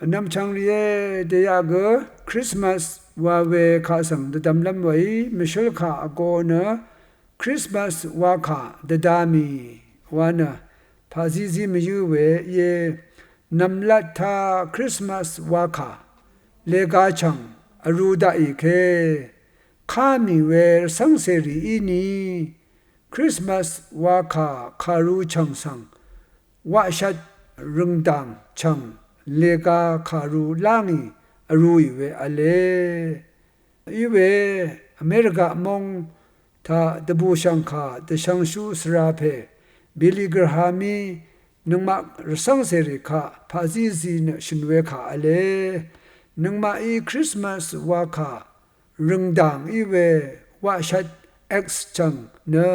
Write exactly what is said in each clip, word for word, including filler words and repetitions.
Nvmchvng rìé, dèyaq gø Krismas wa we kaq svng dvdvmlv́m weí mvshǿl kà vgō nø Krismas wa kà dvda mì wa nø paqzízí mvyǿ we íe. Nv̀mlat taq Krismas wa kà lega chv̀ng vrū daqì ke ká mì we rvcv́ngcèrì íni Krismas wa kà kàru chv̀ng svng waqshvt rø̀ngdàng chv̀ng lega kàru lá ngì vrūì we v̄le. Iwe Amerika móng taq dvbùshv̀ngkà dvshvngshú svra pè Billy Grahamí nøngmaq rvcv́ngcèrì kaq paqzízi nø shø̀n we kà v̄le. Nøngmaqí Krismas wa kà rø̀ngdàng í we waqshvt X chv̀ng nø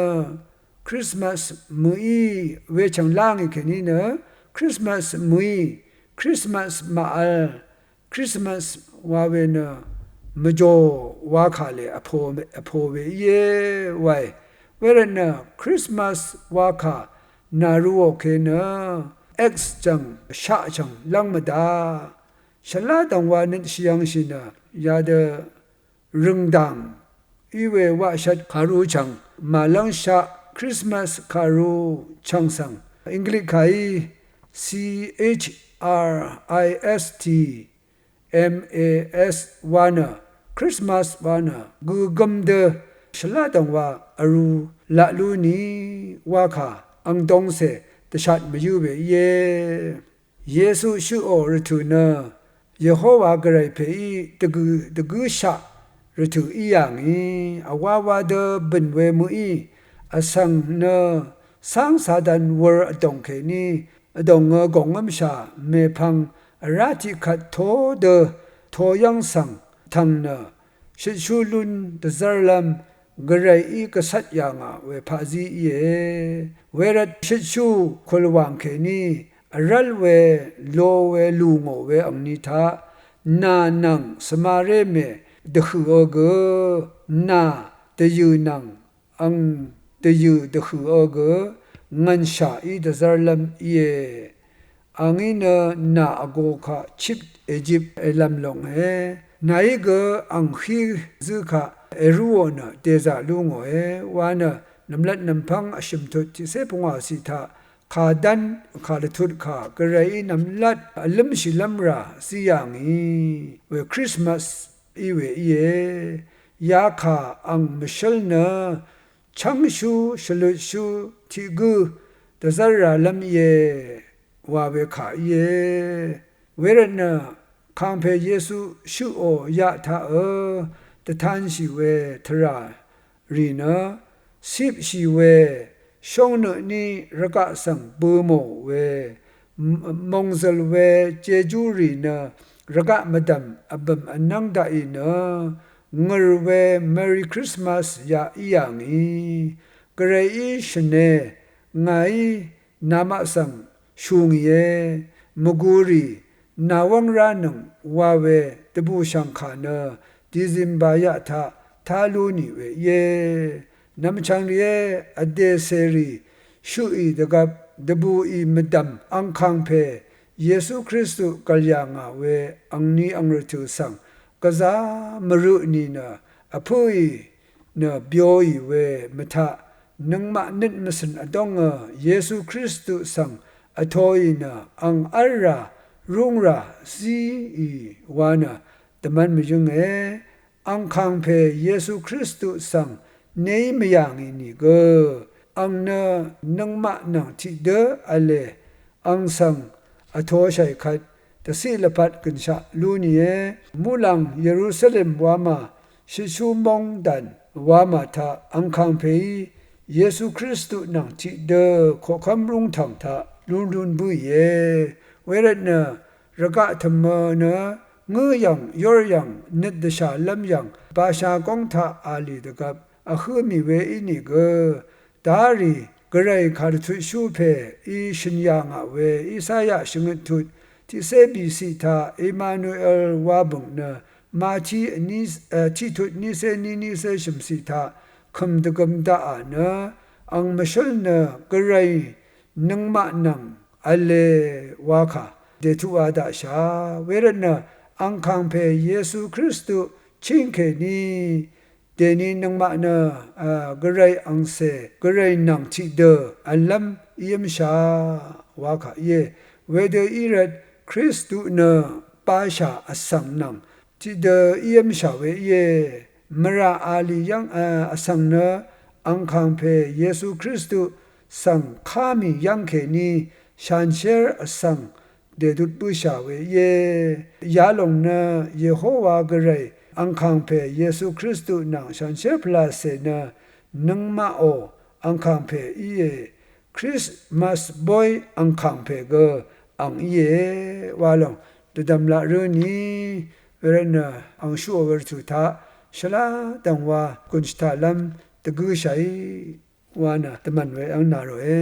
Krismas mø̀í wechv̀ng lá ngì kèní nø Krismas mø̀í, Krismas màvl, Krismas wa we nø mvjò wa kà lè vpo we íe wae. Wervtnø Krismas wa kà nàruò ke nø X chv̀ng shaq chv̀ng lv́ng mvdaq. Shvlá dv̀ngwa nøt shvyv̄ngshì nø yadø rø̀ngdàng í we waqshvt kàru chv̀ng màlv́ngshaq Krismas kàru chv̀ng svng Inglik kàí C H R I S T M A S wa nø Krismas wa nø gøgøm dø shvlá dv̀ngwa vrū laq lú ni wa kà angdongcè dvshat mvyǿ we íe. Yesu shøqò rvtø̀ nø Yehowa Gvray pèí dvgø̀ dvgǿshaq rvtø̀ í yà ngì vwawa dø bø̀n we mø̀í vsvng nø cáng Satan wur vdòng kèní vdòngø gòngv́mshà mèpvng vrá tiqkvt tó dø toyv́ng svng tv̀ng nø shøtshú lún dvzv́rlv́m Gvrayí gvcvt yà ngà we paqzí íe. Wervt shøtshú kùlwàng kèní vrv́l we lo we lù ngò we angni taq nà nvng svmaré mè dvhø̀ò gø nà dvyø̀ nvng ang dvyø̀ dvhø̀ò gø ngv̀nshà í dvzv́rlv́m íe. Angí nø nà vgō kaq chip èjip èlv̀m longe. Nàí gø ang hí zǿ kaq èrúò nø dèzà lú ngòe wa nø nv̀mlat nv̀mpv́ng vshø̀m tut tiqcé pungwàciq taq kàdv́n kàdvtut kà Gvrayí nv̀mlat vlǿmshìlv́m rà zí yà ngì we Krismas í we íe. Yakà ang mvshǿl nø chv́ngshú shvlutshú tiq gǿ dvzv́r ralv́m íe wa we kà íe. Wervtnø kàngpè Yesu shøqò yaq taqø dvtanshì we tvrà rì nø cipshì we shóngnø tní rvgaq svng bø mò we mòngzø̀l we jejú rì nø rvgaq mvdv̀m vbø̀m vnv́ng daqì nø ngø̀r we Merry Christmas yaq í yà ngì. Gvrayí shø̀ne, ngàí namaq svng shù ngìe, mvgurì nàwv́ng ránøng wa we dvbùshv̀ngkà nø December yaq taq tá lú nì we íe. Nvmchvng rìé, vdè cèrì shøqì dvgvp dvbùì mvdv̀m angkàngpè Yesu Kristu gv̀l yà ngà we angni ang rvtø̀ svng gvzá mvrø tnì nø vpǿì nø byoì we mvtaq nøngmaq nøt mvcø̀n vdóngø Yesu Kristu svng vtoì nø ang v́lrà rúngrà zíì wa nø dvmv́n mvyǿnge. Angkàngpè Yesu Kristu svng neí mvyà ngì nìgø ang nø nøngmaq nvng tiqdǿ v̄le. Ang svng vtoshàì kvt dvciq lvpat gø̀nshaq lú nìe. Muqlàng Yerusalem wamà shitshú móng dàn wamà taq angkàngpèí Yesu Kristu nvng tiqdø koqkv́m rúngtv̀ng taq lúnlún bǿìe. Wervtnø rvgaq tø̀mø nø ngǿ yv̀ng, yór yv̀ng, nøt dvshàlv́m yv̀ng, basha góng taq a lì dvgvp vhǿ mì we ínìgø darì Gvray kàdvtutshú pèí shø̀n yà ngà we Isaya shvngøt tut tiqcé bìciq taq Emanuel wa bø̀ng nø Mati vní, e, tiqtut nícé ní nícé shø̀mciq taq kø̀m dvgøm daqà nø ang mvshǿl nø Gvray nøngmaq nvng v̄le wa kà dètuq wa daqshà. Wervtnø angkàngpè Yesu Kristu chíng kèní dèní nøngmaq nø, a, gvray angcè, gvray nvng tiqdø vlv́m ív́mshà wa kà íe. Wedø í rvt Kristu nø bashà vsvng nvng tiqdø ív́mshà we íe. Mvrà a lì yv́ng, a, vsvng nø angkàngpè Yesu Kristu svng ká mì yv́ng kèní shanshér vsvng dèdut bǿshà we íe. Yalòng nø Yehowa gvray angkàngpè Yesu Kristu nvng shanshér pvlacè nø nøngmaqò angkàngpè íe. Christmas boy angkàngpè gø ang íe wa lòng dvdv̀m laq rǿ ni. Wervtnø ang shuqò we rvtù taq shvlá dv̀ngwa gùn shvtaqlv́m dvgǿshàí wa nø dvmv̀n we v́ng nà ròe.